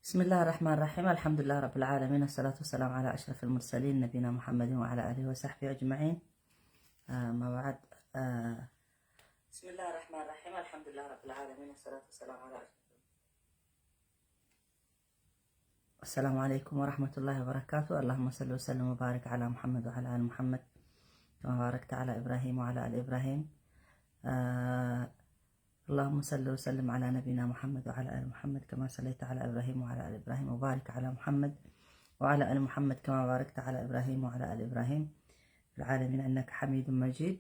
بسم الله الرحمن الرحيم. الحمد لله رب العالمين. الصلاة والسلام على أشرف المرسلين نبينا محمد وعلى آله وصحبه أجمعين. أما بعد. بسم الله الرحمن الرحيم. الحمد لله رب العالمين. الصلاة والسلام على أشرف السلام عليكم ورحمة الله وبركاته. اللهم صل وسلم وبارك على محمد وعلى آل محمد كما باركت على إبراهيم وعلى آل إبراهيم. آه، اللهم صل وسلم على نبينا محمد وعلى آل محمد كما صليت على إبراهيم وعلى آل إبراهيم وبارك على محمد وعلى آل محمد كما باركت على إبراهيم وعلى آل إبراهيم في العالمين إنك حميد مجيد.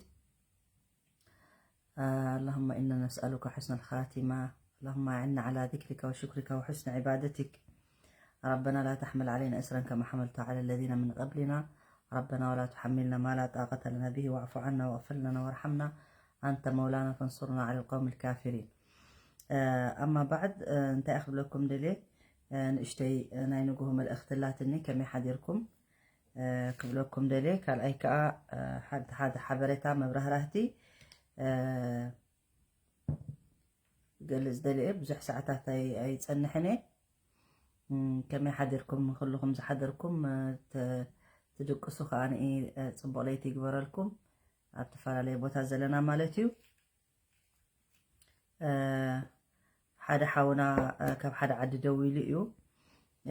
آه، اللهم إنا نسألك حسن الخاتمة. اللهم أعنا على ذكرك وشكرك وحسن عبادتك. ربنا لا تحمل علينا إصرا كما حملته على الذين من قبلنا. ربنا ولا تحملنا ما لا طاقة لنا به واعف عنا واغفر لنا وارحمنا أنت مولانا فانصرنا على القوم الكافرين. آه، أما بعد، آه، እንታይ ክብለኩም ደልየ፣ آه، ንእሽተይ، آه، ናይ ንግሆ መልእኽቲ ኣላትኒ፣ ከመይ ሓዲርኩም፣ آه، ክብለኩም ደልየ። ካልኣይ ከኣ، آه، ሓደ ሓደ ሓበሬታ መብራህራህቲ፣ آه፣ ገልጽ ደልየ። ብዙሕ ሰዓታት ኣይ-፣ ኣይጸንሕን እየ። እም፣ ከመይ ሓዲርኩም? ኩልኹም ዝሓደርኩም፣ እ፣ ተ-፣ ትድቅሱ ከኣ ንኢ፣ እ፣ ጽቡቕ ለይቲ ይግበረልኩም። ኣብ ተፈላለየ ቦታ ዘለና ማለት እዩ። እ፣ ሓደ ሓውና፣ እ፣ ካብ ሓደ ዓዲ ደዊሉ እዩ።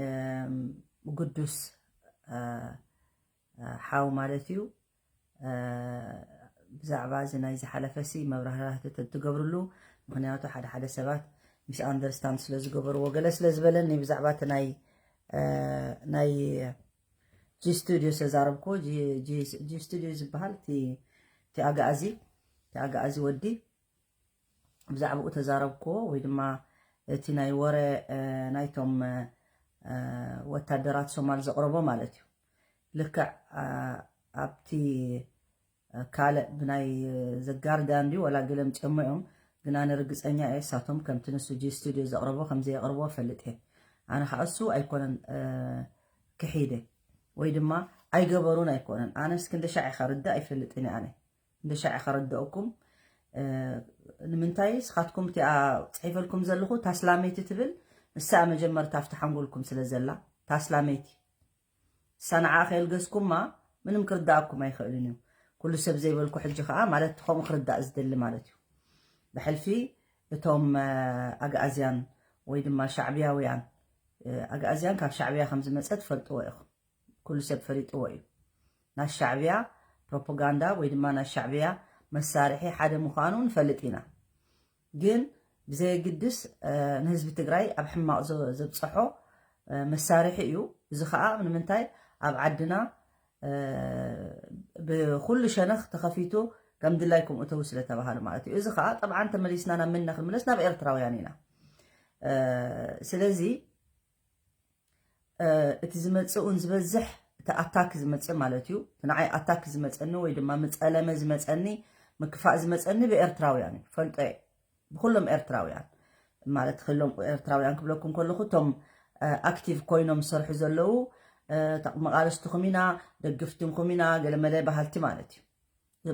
እም፣ ግዱስ፣ እ፣ እ፣ ሓው ማለት እዩ። እ፣ ብዛዕባ እዚ ናይ ዝሓለፈ ሲ መብራህራህቲ ተ-፣ ትገብርሉ። ምኽንያቱ ሓደ ሓደ ሰባት ሚስ ኣንደርስታንድ ስለ ዝገበርዎ፣ ገለ ስለ ዝበለኒ ብዛዕባ እቲ ናይ፣ እ፣ ናይ ጂ ስቱዲዮ ዝተዛረብኩዎ፣ ጂ፣ ጂ፣ ጂ ስቱዲዮ ዝበሃል እቲ፣ እቲ ኣግኣዚ፣ እቲ ኣግኣዚ ወዲ ብዛዕባኡ ተዛረብኩዎ፣ ወይ ድማ እቲ ናይ ወረ፣ እ፣ ናይቶም፣ እ፣ ወታደራት ሶማል ዘቕረቦ ማለት እዩ። ልክዕ፣ እ፣ ኣብቲ፣ እ፣ ካልእ ብናይ ዘጋርዳን ድዩ ወላ ገለ ምጨሞ እዮም፣ ግን ኣነ ርግጸኛ እየ እሳቶም ከምቲ ንሱ ጂ ስቱዲዮ ዘቕረቦ ከም ዘየቕርቦ እፈልጥ እየ። ኣነ ኸኣ እሱ ኣይኮነን፣ እ፣ ክሒደ ወይ ድማ ኣይገበሩን ኣይኮነን። ኣነስ ክንደሻዕ ኢኻ ርዳእ ኣይፈልጥን እየ ኣነ። ክንደሻዕ ኢኻ ርዳእኩም። እ፣ ንምንታይ ንስኻትኩም እቲኣ ጽሒፈልኩም ዘለኹ ታስላመይቲ ትብል፣ ንሳ መጀመርታ ኣብቲ ሓንጎልኩም ስለ ዘላ፣ ታስላመይቲ። ንሳ ንዓ ከየልገስኩማ ምንም ክርዳእኩም ኣይኽእልን እዩ። ኩሉ ሰብ ዘይበልኩ ሕጂ ኸኣ ማለት ከምኡ ክርዳእ ዝደሊ ማለት እዩ። ብሕልፊ እቶም፣ እ፣ ኣግኣዝያን ወይ ድማ ሻዕብያውያን፣ እ፣ ኣግኣዝያን ካብ ሻዕብያ ከም ዝመጸ ትፈልጥዎ ኢኹም። ኩሉ ሰብ ፈሊጥዎ እዩ። ናይ ሻዕብያ ፕሮፓጋንዳ ወይ ድማ ናይ ሻዕብያ መሳርሒ ሓደ ምዃኑ ንፈልጥ ኢና። ግን ብዘየግድስ፣ እ፣ ንህዝቢ ትግራይ ኣብ ሕማቕ ዘ-፣ ዘብፀሖ፣ እ፣ መሳርሒ እዩ። እዚ ኸኣ ንምንታይ ኣብ ዓድና፣ እ፣ ብኹሉ ሸነኽ ተኸፊቱ ከም ድላይኩም እተው ስለ ተባሃሉ ማለት እዩ። እዚ ኸኣ ጠብዓን ተመሊስና ናብ መን ኢና ክንምለስ? ናብ ኤርትራውያን ኢና። እ፣ ስለዚ፣ እ፣ እቲ ዝመጽእ እውን ዝበዝሕ፣ እቲ ኣታክ ዝመጽእ ማለት እዩ፣ እቲ ንዓይ ኣታክ ዝመጸኒ ወይ ድማ ምጸለመ ዝመጸኒ፣ ምክፋእ ዝመጸኒ ብኤርትራውያን እዩ። ፈልጦ እየ። ብኹሎም ኤርትራውያን ማለት፣ ክሎም ኤርትራውያን ክብለኩም ከለኹ፣ እቶም፣ እ፣ ኣክቲቭ ኮይኖም ዝሰርሑ ዘለዉ፣ እ፣ ተቕ-፣ መቓልስትኹም ኢና፣ ደግፍትንኩም ኢና፣ ገለመለ በሃልቲ ማለት እዩ።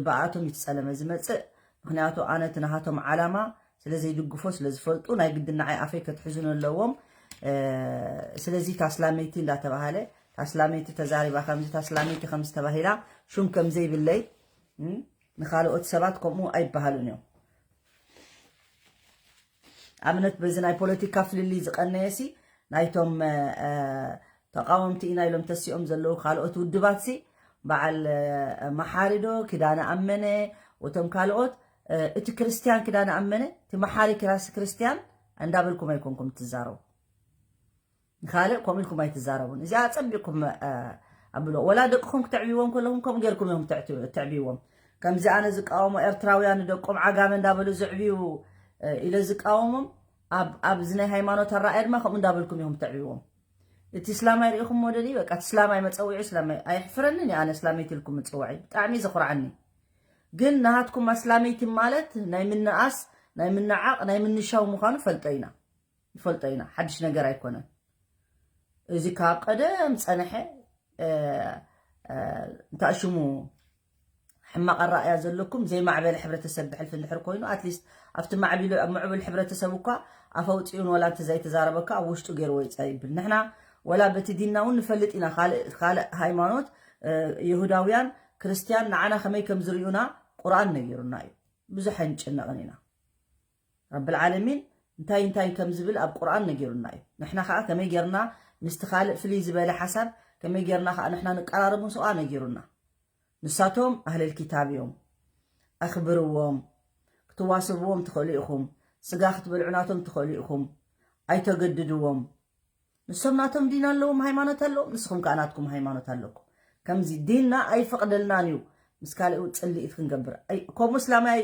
ብኣቶም እዩ እቲ ጸለመ ዝመጽእ። ምኽንያቱ ኣነ እቲ ናሃቶም ዓላማ ስለ ዘይድግፎ ስለ ዝፈልጡ፣ ናይ ግድን ንዓይ ኣፈይ ከትሕዙን ኣለዎም። እ፣ ስለዚ ታስላመይቲ እንዳተባሃለ፣ ታስላመይቲ ተዛሪባ ከምዚ፣ ታስላመይቲ ከምዚ ተባሂላ፣ ሹም ከም ዘይብለይ፣ እም፣ ንኻልኦት ሰባት ከምኡ ኣይበሃሉን እዮም። ኣብነት በዚ ናይ ፖለቲካ ፍልልይ ዝቐነየሲ ናይቶም፣ እ፣ እ፣ ተቃወምቲ ኢና ኢሎም ተሲኦም ዘለዉ ካልኦት ውድባትሲ በዓል፣ እ፣ መሓሪ ዶ ኪዳነ ኣመነ፣ እቶም ካልኦት፣ እ፣ እቲ ክርስትያን ኪዳነ ኣመነ፣ እቲ መሓሪ ክራስ ክርስትያን እንዳበልኩም ኣይኮንኩም ትዛረቡ። ንኻልእ ከምኡ ኢልኩም ኣይትዛረቡን። እዚኣ ጸቢቕኩም፣ እ፣ ኣብሎ። ወላ ደቅኹም ክተዕብይዎም ከለኹም ከምኡ ጌርኩም ኢኹም ተዕት-፣ ተዕብይዎም። ከምዚ ኣነ ዝቃወሞ ኤርትራውያን ንደቆም ዓጋመ እንዳበሉ ዘዕብዩ፣ እ፣ ኢለ ዝቃወሞም፣ ኣብ፣ ኣብዚ ናይ ሃይማኖት ኣረኣእያ ድማ ከምኡ እንዳበልኩም ኢኹም ተዕብይዎም። እቲ እስላማይ ርኢኹሞ ዶ? በቃ፣ እቲ እስላማይ መጸውዒ እስላማይ። ኣየሕፍረንን እዩ ኣነ እስላመይቲ ኢልኩም ምጽዋዕይ። ብጣዕሚ እዩ ዘኹርዓኒ። ግን ናሃትኩም ኣስላመይቲ ማለት ናይ ምንኣስ፣ ናይ ምንዓቕ፣ ናይ ምንሻው ምዃኑ ፈልጦ ኢና። ንፈልጦ ኢና። ሓድሽ ነገር ኣይኮነን። እዚ ካብ ቀደም ዝጸንሐ፣ እ፣ እ፣ እንታይ ሽሙ፣ ሕማቕ ኣረኣእያ ዘለኩም ዘይማዕበለ ሕብረተሰብ ብሕልፊ እንድሕር ኮይኑ ኣትሊስት ኣብቲ ማዕቢሉ ኣብ ምዕቡል ሕብረተሰብ እኳ ኣፍ ኣውፂኡን ወላ እንተ ዘይተዛረበካ ኣብ ውሽጡ ገይርዎ ይፀ ይብል። ንሕና ወላ በቲ ዲንና እውን ንፈልጥ ኢና። ካልእ ሃይማኖት ይሁዳውያን ክርስትያን ንዓና ከመይ ከም ዝርእዩና ቁርኣን ነጊሩና እዩ። ብዙሕ ኣይንጭነቕን ኢና። ረብል ዓለሚን እንታይ እንታይ ከም ዝብል ኣብ ቁርኣን ነጊሩና እዩ። ንሕና ከዓ ከመይ ጌርና ምስቲ ካልእ ፍልይ ዝበለ ሓሳብ ከመይ ጌርና ከዓ ንሕና ንቀራረብ ምስ ኣ ነጊሩና። ንሳቶም ኣህለል ኪታብ እዮም። ኣኽብርዎም። ክትዋስብዎም ትኽእሉ ኢኹም። ስጋ ክትበልዑ ናቶም ትኽእሉ ኢኹም። ኣይተገድድዎም። ንሶም ናቶም ዲን ኣለዎም፣ ሃይማኖት ኣለዎም፣ ንስኹም ከዓ ናትኩም ሃይማኖት ኣለኩም። ከምዚ ዲንና ኣይፈቕደልናን እዩ ምስ ካልእ ጽልኢት ክንገብር። ከምኡ እስላማይ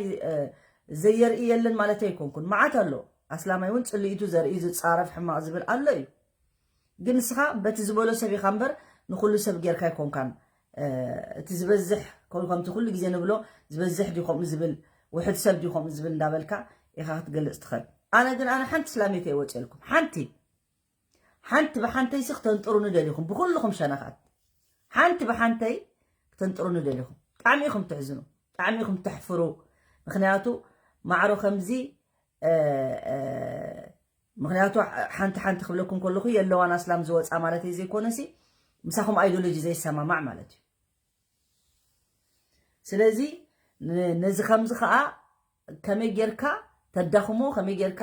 ዘየርኢ የለን ማለት ኣይኮንኩን። መዓት ኣሎ። ኣስላማይ እውን ጽልኢቱ ዘርኢ ዝጻረፍ ሕማቕ ዝብል ኣሎ እዩ። ግን ንስኻ በቲ ዝበሎ ሰብ ኢኻ እምበር ንኹሉ ሰብ ጌርካ ኣይኮንካን። እቲ ዝበዝሕ ከምቲ ኩሉ ግዜ ንብሎ ዝበዝሕ ድዩ ከምኡ ዝብል ውሕድ ሰብ ድዩ ከምኡ ዝብል እንዳበልካ ኢኻ ክትገልጽ ትኽእል። ኣነ ግን ኣነ ሓንቲ እስላመይቲ ኣይወፅኤልኩም ሓንቲ ሓንቲ ብሓንተይሲ ክተንጥሩኒ ደሊኹም ብኩልኹም ሸነኻት ሓንቲ ብሓንተይ ክተንጥሩኒ ደሊኹም። ብጣዕሚ ኢኹም ትሕዝኑ፣ ብጣዕሚ ኢኹም ተሕፍሩ። ምክንያቱ ማዕሮ ከምዚ ምክንያቱ ሓንቲ ሓንቲ ክብለኩም ከለኹ የለዋን ኣስላም ዝወፃ ማለት እዩ ዘይኮነሲ ምሳኹም ኣይዲዮሎጂ ዘይሰማማዕ ማለት እዩ። ስለዚ ነዚ ከምዚ ከዓ ከመይ ጌርካ ተዳኽሞ፣ ከመይ ጌርካ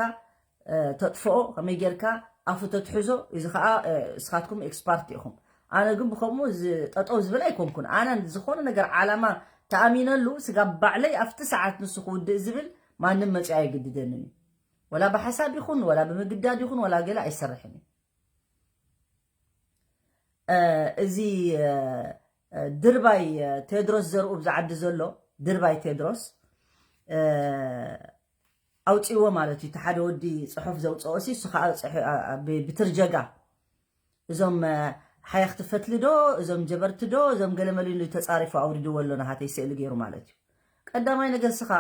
ተጥፍኦ፣ ከመይ ጌርካ ኣፉ ተትሕዞ፣ እዚ ከዓ እስኻትኩም ኤክስፓርት ኢኹም። ኣነ ግን ብከምኡ ጠጠው ዝብል ኣይኮንኩን። ኣነ ዝኾነ ነገር ዓላማ ተኣሚነሉ ስጋብ ባዕለይ ኣብቲ ሰዓት ንሱ ክውድእ ዝብል ማንም መፂኡ ኣይግድደንን እዩ። ወላ ብሓሳብ ይኹን ወላ ብምግዳድ ይኹን ወላ ገለ ኣይሰርሕን እዩ። እዚ ድርባይ ቴድሮስ ዘርኡ ብዚ ዓዲ ዘሎ ድርባይ ቴድሮስ ኣውፅእዎ ማለት እዩ። እቲ ሓደ ወዲ ፅሑፍ ዘውፅኦ ሲ እሱ ከዓ ብትርጀጋ እዞም ሓየኽቲ ፈትሊ ዶ እዞም ጀበርቲ ዶ እዞም ገለመሊሉ ተፃሪፉ ኣውሪድዎ ኣሎ ናሃተይ ስእሊ ገይሩ ማለት እዩ። ቀዳማይ ነገር ስኻ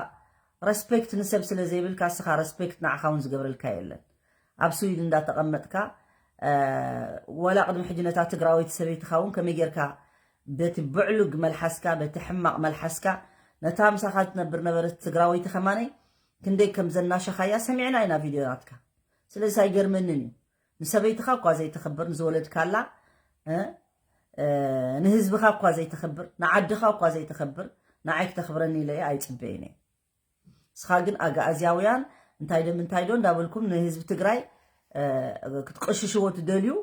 ረስፔክት ንሰብ ስለ ዘይብልካ ስኻ ረስፔክት ንዓኻ እውን ዝገብረልካ የለን። ኣብ ስዊድ እንዳተቐመጥካ ወላ ቅድሚ ሕጂ ነታ ትግራወይቲ ሰበይትኻ እውን ከመይ ጌርካ በቲ ብዕሉግ መልሓስካ በቲ ሕማቕ መልሓስካ ነታ ምሳኻ ትነብር ነበረት ትግራወይቲ ከማነይ ክንደይ ከም ዘናሸኻያ ሰሚዕና ኢና ቪድዮ ናትካ። ስለዚ ኣይገርመንን እዩ። ንሰበይትኻ እኳ ዘይተኽብር ንዝወለድካላ ንህዝብኻ እኳ ዘይተኽብር ንዓድኻ እኳ ዘይተኽብር ንዓይ ክተኽብረኒ ኢለ ኣይፅበይን እየ። ንስኻ ግን ኣግኣዝያውያን እንታይ ዶ ምንታይ ዶ እንዳበልኩም ንህዝቢ ትግራይ ክትቅሽሽዎ ትደልዩ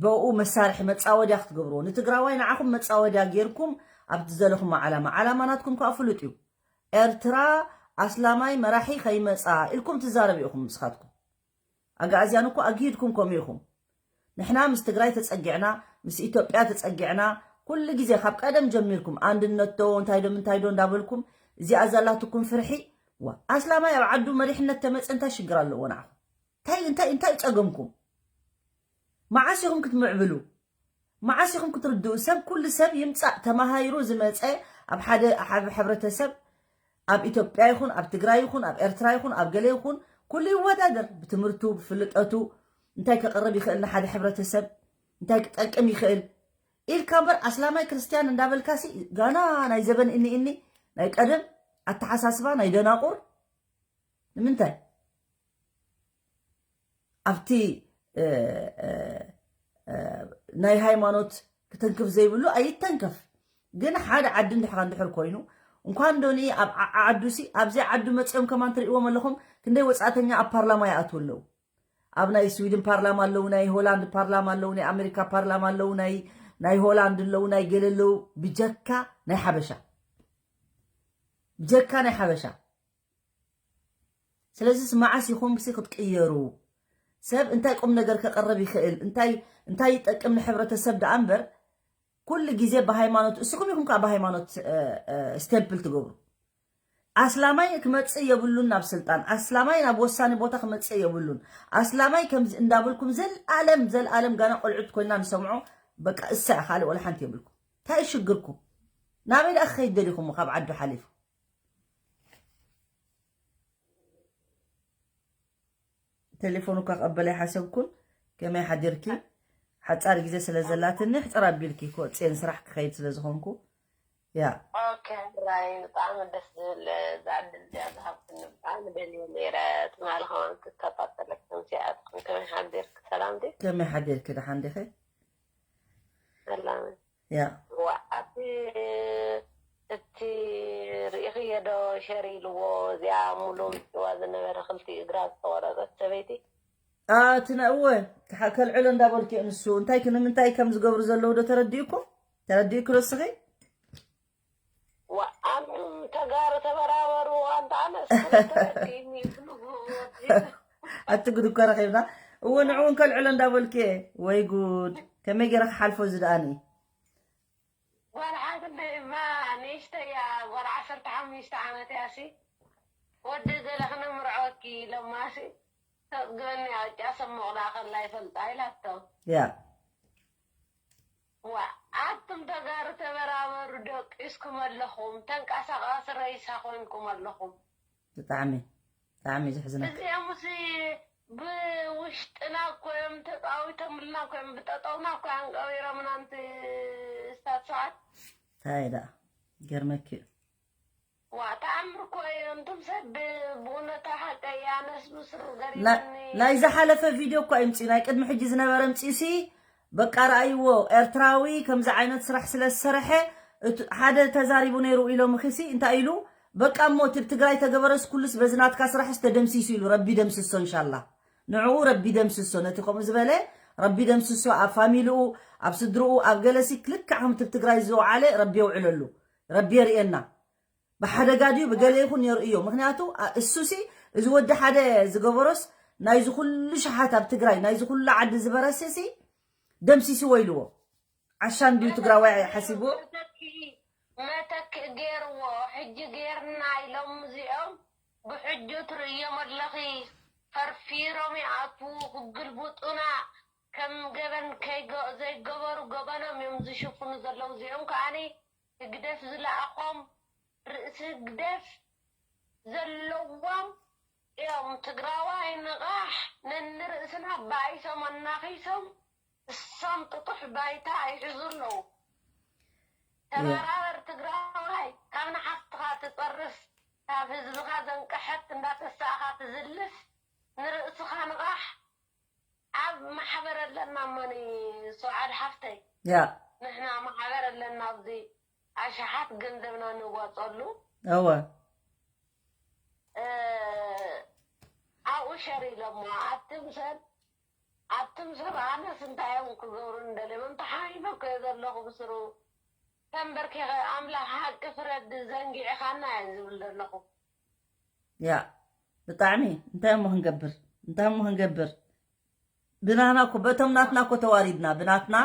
ብኡ መሳርሒ መፃወድያ ክትገብርዎ ንትግራዋይ ንዓኹም መፃወድያ ጌርኩም ኣብ ዝደለኹም ዓላማ ዓላማ ናትኩም ከዓ ፍሉጥ እዩ። ኤርትራ ኣስላማይ መራሒ ከይመፃ ኢልኩም ትዛረቡ ኢኹም ንስኻትኩም። ኣግኣዝያን እኮ ኣግሂድኩም ከምኡ ኢኹም። ንሕና ምስ ትግራይ ተፀጊዕና ምስ ኢትዮጵያ ተፀጊዕና ኩሉ ግዜ ካብ ቀደም ጀሚርኩም ኣንድነት ዶ እንታይ ዶ ምንታይ ዶ እንዳበልኩም እዚኣ ዘላትኩም ፍርሒ ዋ ኣስላማይ ኣብ ዓዱ መሪሕነት ተመፀ እንታይ ሽግር ኣለዎ ንዓኹም? እንታይ እንታይ እንታይ ፀገምኩም? መዓስ ኢኹም ክትምዕብሉ? መዓስ ኢኹም ክትርድኡ? ሰብ ኩሉ ሰብ ይምፃእ ተማሃይሩ ዝመፀ ኣብ ሓደ ኣብ ሕብረተሰብ ኣብ ኢትዮጵያ ይኹን ኣብ ትግራይ ይኹን ኣብ ኤርትራ ይኹን ኣብ ገለ ይኹን ኩሉ ይወዳደር ብትምህርቱ ብፍልጠቱ እንታይ ከቕርብ ይኽእል ንሓደ ሕብረተሰብ እንታይ ክጠቅም ይኽእል ኢልካ እምበር ኣስላማይ ክርስትያን እንዳበልካሲ ጋና ናይ ዘበን እኒ እኒ ናይ ቀደም ኣተሓሳስባ ናይ ደናቁር ንምንታይ ኣብቲ ናይ ሃይማኖት ክትንክፍ ዘይብሉ ኣይተንከፍ። ግን ሓደ ዓዲ እንድሕኻ እንድሕር ኮይኑ እንኳን ዶ ንኢ ኣብ ዓዱ ሲ ኣብዚ ዓዱ መፅኦም ከማን ትርእዎም ኣለኹም ክንደይ ወፃእተኛ ኣብ ፓርላማ ይኣትዉ ኣለዉ። ኣብ ናይ ስዊድን ፓርላማ ኣለዉ፣ ናይ ሆላንድ ፓርላማ ኣለዉ፣ ናይ ኣሜሪካ ፓርላማ ኣለዉ፣ ናይ ሆላንድ ኣለዉ፣ ናይ ገለ ኣለዉ ብጀካ ናይ ሓበሻ ብጀካ ናይ ሓበሻ ስለዚስ መዓስ ኢኹም ሲ ክትቅየሩ? ሰብ እንታይ ቁም ነገር ከቕርብ ይኽእል? እንታይ እንታይ ይጠቅም ንሕብረተሰብ ደኣ እምበር ኩሉ ግዜ ብሃይማኖት እስኹም ኢኹም ከዓ ብሃይማኖት ስቴምፕል ትገብሩ። ኣስላማይ ክመፅእ የብሉን ናብ ስልጣን፣ ኣስላማይ ናብ ወሳኒ ቦታ ክመፅእ የብሉን፣ ኣስላማይ ከምዚ እንዳበልኩም ዘልኣለም ዘልኣለም ጋና ቆልዑት ኮይና ንሰምዖ። በቃ እሳ ካልእ ወላ ሓንቲ የብልኩም። እንታይ ሽግርኩም? ናበይ ደኣ ክኸይድ ደሊኹም ካብ ዓዱ ሓሊፉ? ቴሌፎን እኳ ክቐበል ኣይሓሰብኩን። ከመይ ሓዲርኪ? ሓጻር ግዜ ስለ ዘላትኒ ሕጽር ኣቢልኪ ክወጽእን ስራሕ ክኸይድ ስለ ዝኾንኩ ያ ኦኬ ራይ ብጣዕሚ ደስ ዝብል እዛ ዕድል እዚኣ ዝሃብክኒ ብጣዕሚ ደልየ ነይረ። ትማሊ ከማን ክከታተለክን ሲኣትኩም ከመይ ሓዲርክ ሰላም ዲ ከመይ ሓዲርክ ደሓን ዲኺ ሰላም ያ ዋ ኣቲ እቲ ርኢኽዮ ዶ ሸር ኢልዎ እዚኣ ሙሉ ምፅዋ ዝነበረ ክልቲ እግራ ዝተቆረፀት ሰበይቲ ኣቲ ነእወ ከልዕሎ እንዳበልኪ ንሱ እንታይ ክ- ንምንታይ ከም ዝገብሩ ዘለዉ ዶ ተረዲእኩም ተረዲእክ ዶ እስኺ ዋ ኣንቱም ተጋሩ ተበራበሩ ኣንታ ኣነ ኣቲ ግድ እኮ ረኺብና እወ ንዕውን ከልዕሎ እንዳበልኪ ወይ ጉድ ከመይ ገይረ ክሓልፎ ዝደኣኒ ጓል ሓንቲ እማ ንእሽተይ እያ ጓል ዓሰርተ ሓሙሽተ ዓመት እያ ሲ ወዲ ገለ ክነምርዖኪ ኢሎማ ሲ ተፅግበኒ ኣውጫ ሰሞቕላ ከላ ይፈልጣ ኢላቶ ያ ዋ ኣቱም ተጋሩ ተበራበሩ ደቂስኩም ኣለኹም ተንቀሳቃሲ ረይሳ ኮይንኩም ኣለኹም ብጣዕሚ ብጣዕሚ ዘሕዝነካ እዚኦም ሲ ብውሽጥና እኮ እዮም ተፃዊቶምልና እኮ እዮም ብጠጠውና እኮ እዮም ቀቢሮምና ንቲ ስታት ሰዓት እንታይ ደኣ ገርመኪ እዩ ዋ ተኣምር እኮ እዩ እንቱም ሰብ ብእውነታ ሓቀይ ኣነስ ምስሩ ና- ገሪመኒ ናይ ዝሓለፈ ቪድዮ እኳ ይምፅኡ ናይ ቅድሚ ሕጂ ዝነበረ ምፅኡ ሲ በቃ ረኣይዎ ኤርትራዊ ከምዚ ዓይነት ስራሕ ስለ ዝሰርሐ እቱ- ሓደ ተዛሪቡ ነይሩ ኢሎም ሲ እንታይ ኢሉ በቃ እሞ እቲ ትግራይ ተገበረስ ኩሉስ በዚ ናትካ ስራሕስ ተደምሲሱ ኢሉ ረቢ ደምስሶ እንሻላ ንዕኡ ረቢ ደምስሶ ነቲ ከምኡ ዝበለ ረቢ ደምስሶ ኣብ ፋሚልኡ ኣብ ስድርኡ ኣብ ገለሲ ክልክዕ ከምቲ ትግራይ ዝወዓለ ረቢ የውዕለሉ ረቢ የርእየና ብሓደጋ ድዩ ብገለ ይኹን የርእዮ ምክንያቱ አ- እሱሲ እዚ ወዲ ሓደ ዝገበሮስ ናይዚ ኩሉ ሸሓት ኣብ ትግራይ ናይዚ ኩሉ ዓዲ ዝበረሰሲ ደምሲስዎ ኢልዎ ዓሻ እንድዩ ትግራዋይ ሓሲብዎ መተክእ ገይርዎ ሕጂ ገይርና ኢሎም እዚኦም ብሕጂ ትርእዮም ኣለኺ ፈርፊሮም ይኣትዉ ክግልብጡና ከም ገበን ዘይገበሩ ገበኖም እዮም ዝሽፍኑ ዘለዉ እዚኦም ከዓኒ ህግደፍ ዝለኣኾም ርእሲ ህግደፍ ዘለዎም እዮም ትግራዋይ ንቓሕ ነንርእስና ባኢሶም ኣናኺሶም እሶም ጥጡሕ ባይታ ይሕዙ ኣለዉ ተበራበር ትግራዋይ ካብ ንሓፍትኻ ትፀርፍ ካብ ህዝብኻ ዘንቀሐት እንዳተሳእኻ ትዝልፍ ንርእስኻ ንቓሕ ኣብ ማሕበር ኣለና እሞኒ ሱዓድ ሓፍተይ ያ ንሕና ማሕበር ኣለና ኣብዚ ኣሽሓት ገንዘብና ንዋፀሉ እወ ኣብኡ ሸር ኢሎሞ ኣትም ሰብ ኣትም ሰብ ኣነስ እንታይ እዮም ክገብሩ እንደልዮም እንተሓሚመ ኮ ዘለኹ ብስሩ ተንበርኪኸ ኣምላኽ ሓቂ ፍረድ ዘንጊዕኻና እየ ዝብል ዘለኹ ያ ብጣዕሚ እንታይ እሞ ክንገብር እንታይ እሞ ክንገብር ብናትና እኮ በቶም ናትና እኮ ተዋሪድና ብናትና